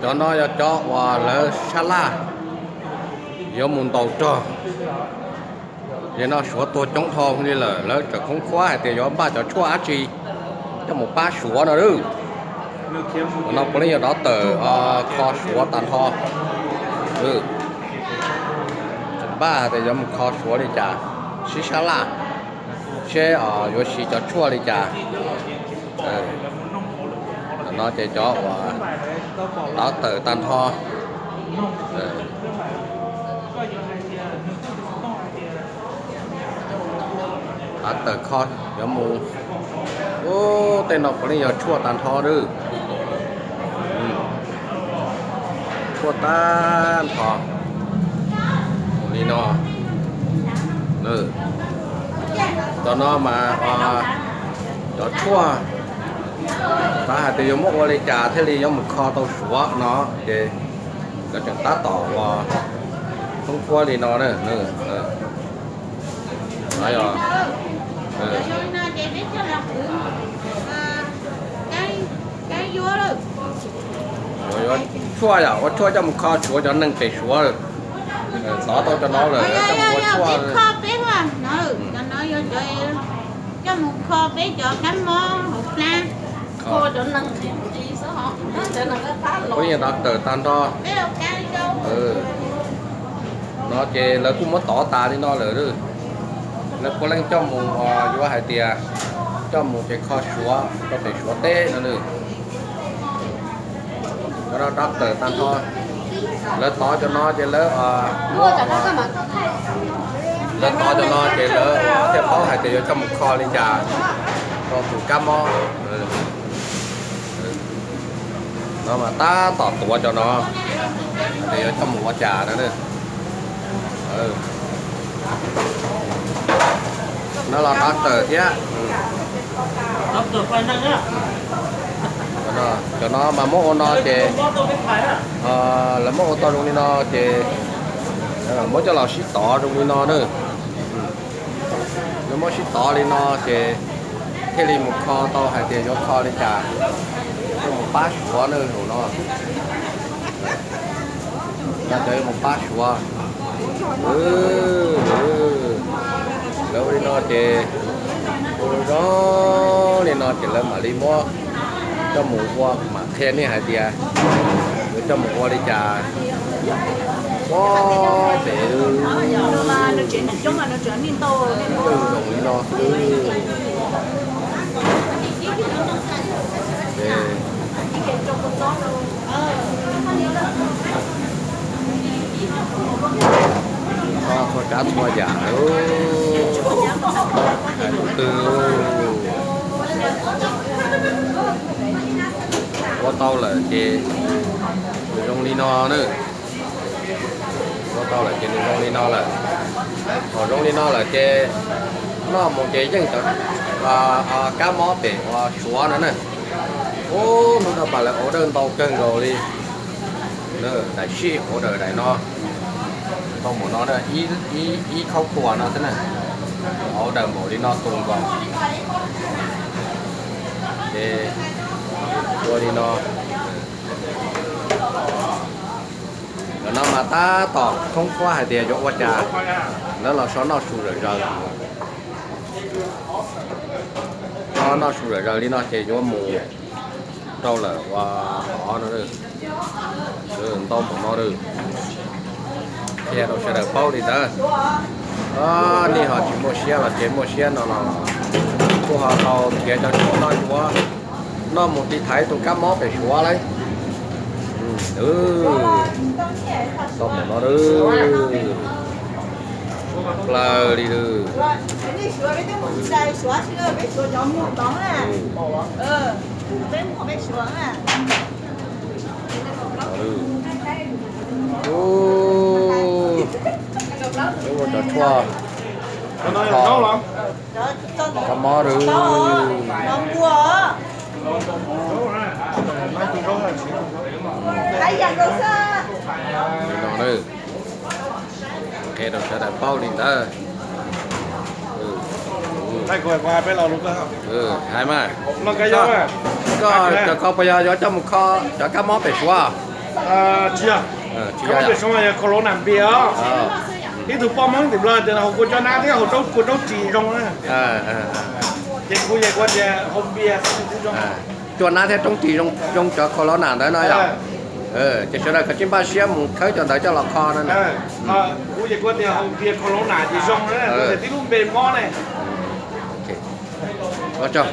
Cov no yog cov uas lawv sab laj yuav mus ntaus rog. Ces no Suav tuag coob dhau li lawm, lawv tseem khoob khuab hais tias yuav npaj cov tshuaj dab tsi coj mus pab Suav no lawm. Qhov no puav leej yog dov tawm kho Suav tag nrho. Tseem npaj hais tias yuav mus kho Suav li cas, sib sab laj seb yuav siv cov tshuaj li cas. No ces cov uas dov tawm tag nrho. Dov tawm kho yuav mus. Ub, tej no puav leej yog tshuaj tag nrho lawm. Tshuaj tag nrho. Mus li no. Cov no mas cov tshuaj, xav hais tias yuav muab ua li cas thiaj li yuav mus kho tau Suav no ces lawv tseem tab tom ua khoob khuab li no na. Tshuaj yom, ua tshuaj coj mus kho Suav cov neeg pem Suav. Tov tau cov no lawm coj mus ua tshuaj. Ua li no tawm tag nrho. No ces lawv kuj muab tov tas li no lawm. Lawv puav leej coj mus yuav hais tias coj mus ces kho Suav rau pem Suav teb no. Cov no dov tawm tag nrho. Lawv tov cov no ces lawv, lawv tov cov no ces lawv thiaj paub hais tias yuav coj mus kho li cas rau tus kab mob. No mas tab tom tuav cov no, ces yuav coj mus ua cas no. No los dov tawm thiab. Cov no mas muab ua no ces, lawv muab ua tau zoo li no ces muab coj los sib tov zoo li no na. Lawv muab sib tov li no ces thiaj li mus kho tau hais tias yuav kho li cas, yuav mus pab Suav na no. Cov yuav mus pab Suav. Lawv ua li no ces ua zoo li no ces lawv mam li muab coj mus ua, mam qhia nej hais tias yuav coj mus ua li cas. Ua pem zoo li no. Txhua tsav txhua yam lawm. Hais tus twg ua tau lawm ces nws zoo li no na. Ua tau lawm ces nws zoo li no lawm. Thaum zoo li no lawm ces noj mus ces yeej cov kab mob pem uas Suav no na. Ub, hnub no mas lawv order ntau kawg nkaus li. Daim sij order daim no, tau npaum no, ib khaub thuas no xwb na, order npaum li no tus nkaus. Ces ua li no. Cov no mas tab tom khoob khuab hais tias yuav ua cas, lawv los so noj su zawm zaws. Noj su zawm zaws li no ces yuav mus rau lawm ua hov no. Ntau npaum no, qhia rau sawv daws paub li ntawd. Nej ho tsis muaj siab los ces muaj siab no los kuj ho tau khiav cov tshuaj no yuav noj mus tiv thaiv tus kab mob pem Suav lauj. Ntau npaum no, plaws li lawm. Ub, cov tshuaj kho kab mob lawm. No na, qhia rau sawv daws paub li ntawd. Hais mas, Koj cov kho puas yog yuav coj mus kho cov kab mob pem Suav? Tsis yog, tsis yog, pem Suav yog Corona npias os. Ib tug poj Hmoob tim Nplog tias haus kua tsab nab thiab haus kua roob ris zoo na. Ces kuv yeej kuv tias haus npias xwb kuv zoo. Kua nab thiab roob ris zoo cov Corona ntawd no yom. Ces sawv daws koj tsis npaj siab mus khawb cov ntawd coj los kho no. Kuv yeej kuv tias haus npias Corona ces zoo na, kuv tias tib lub npe mob ne. Ua tsaug.